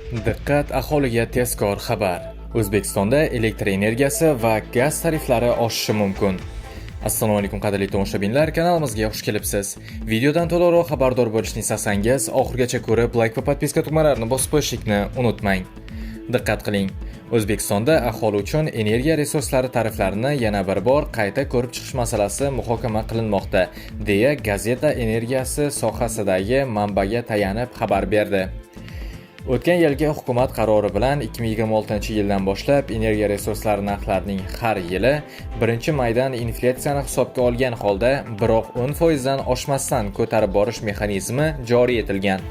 Diqqat aholiga, tezkor xabar! O'zbekistonda elektr energiyasi va gaz tariflari oshishi mumkin. Assalomu alaykum, qadrli tomoshabinlar, kanalimizga xush kelibsiz. Videodan to'liqroq xabardor bo'lishni istasangiz, oxirigacha ko'rib, like va подписка tugmalarini bosib qo'yishlikni unutmang. Diqqat qiling! O'zbekistonda aholi uchun energiya resurslari tariflarini yana bir bor qayta ko'rib chiqish masalasi muhokama qilinmoqda, deya gazeta energiyasi sohasidagi manbaga tayanib xabar berdi. O'tgan yilgi hukumat qarori bilan 2026-yildan boshlab energiya resurslari narxlarining har yili 1 maydan inflyatsiyani hisobga olgan holda, biroq 10% dan oshmasdan ko'tarib borish mexanizmi joriy etilgan.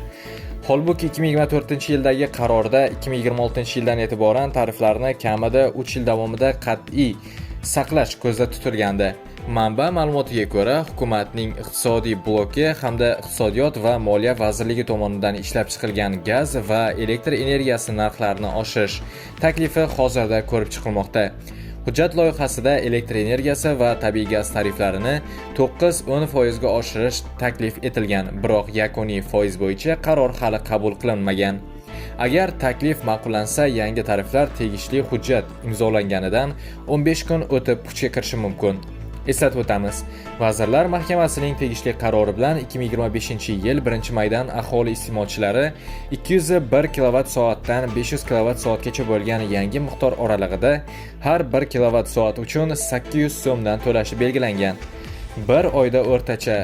Holbuki 2024-yildagi qarorda 2026-yildan e'tiboran tariflarni kamida 3 yil davomida qat'iy saqlash ko'zda tutilgandi. Manba ma'lumotiga ko'ra, hukumatning iqtisodiy bloki hamda Iqtisodiyot va moliya vazirligi tomonidan ishlab chiqilgan gaz va elektr energiyasi narxlarini oshirish taklifi hozirda ko'rib chiqilmoqda. Hujjat loyihasida elektr energiyasi va tabiiy gaz tariflarini 9-10 foizga oshirish taklif etilgan, biroq yakuniy foiz bo'yicha qaror hali qabul qilinmagan. Agar taklif ma'qullansa, yangi tariflar tegishli hujjat imzolanganidan 15 kun o'tib kuchga kirishi mumkin. Eslatib o'tamiz, Vazirlar Mahkamasining tegishli qarori bilan 2025-yil 1 maydan aholi iste'molchilari 201 kilovat soatdan 500 kilovat soatgacha bo'lgan yangi miqdor oralig'ida har 1 kilovat soat uchun 800 so'mdan to'lashi belgilangan. Bir oyda o'rtacha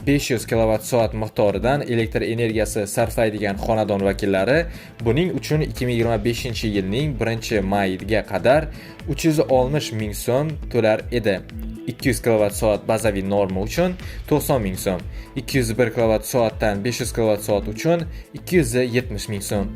500 kilovat soat miqdoridan elektr energiyasi sarflaydigan xonadon vakillari buning uchun 2025-yilning 1 mayiga qadar 360 ming so'm to'lar edi. 200 kilovat soat bazaviy norma uchun 90 ming so'm, 201 kilovat soatdan 500 kilovat soat uchun 270 ming so'm.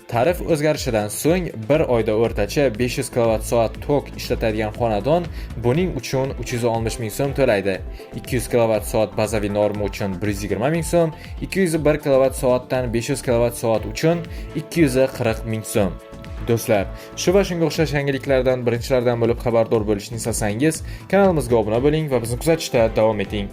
Tarif o'zgarishidan so'ng bir oyda o'rtacha 500 kilovat soat tok ishlatadigan xonadon buning uchun 360 ming so'm to'laydi. 200 kilovat soat bazaviy norma uchun 120 ming so'm, 201 kilovat soatdan 500 kilovat soat uchun 240 ming so'm. Do'stlar, shu va shunga o'xshash yangiliklardan birinchilardan bo'lib xabardor bo'lishni istasangiz, kanalimizga obuna bo'ling va bizni kuzatishda davom eting.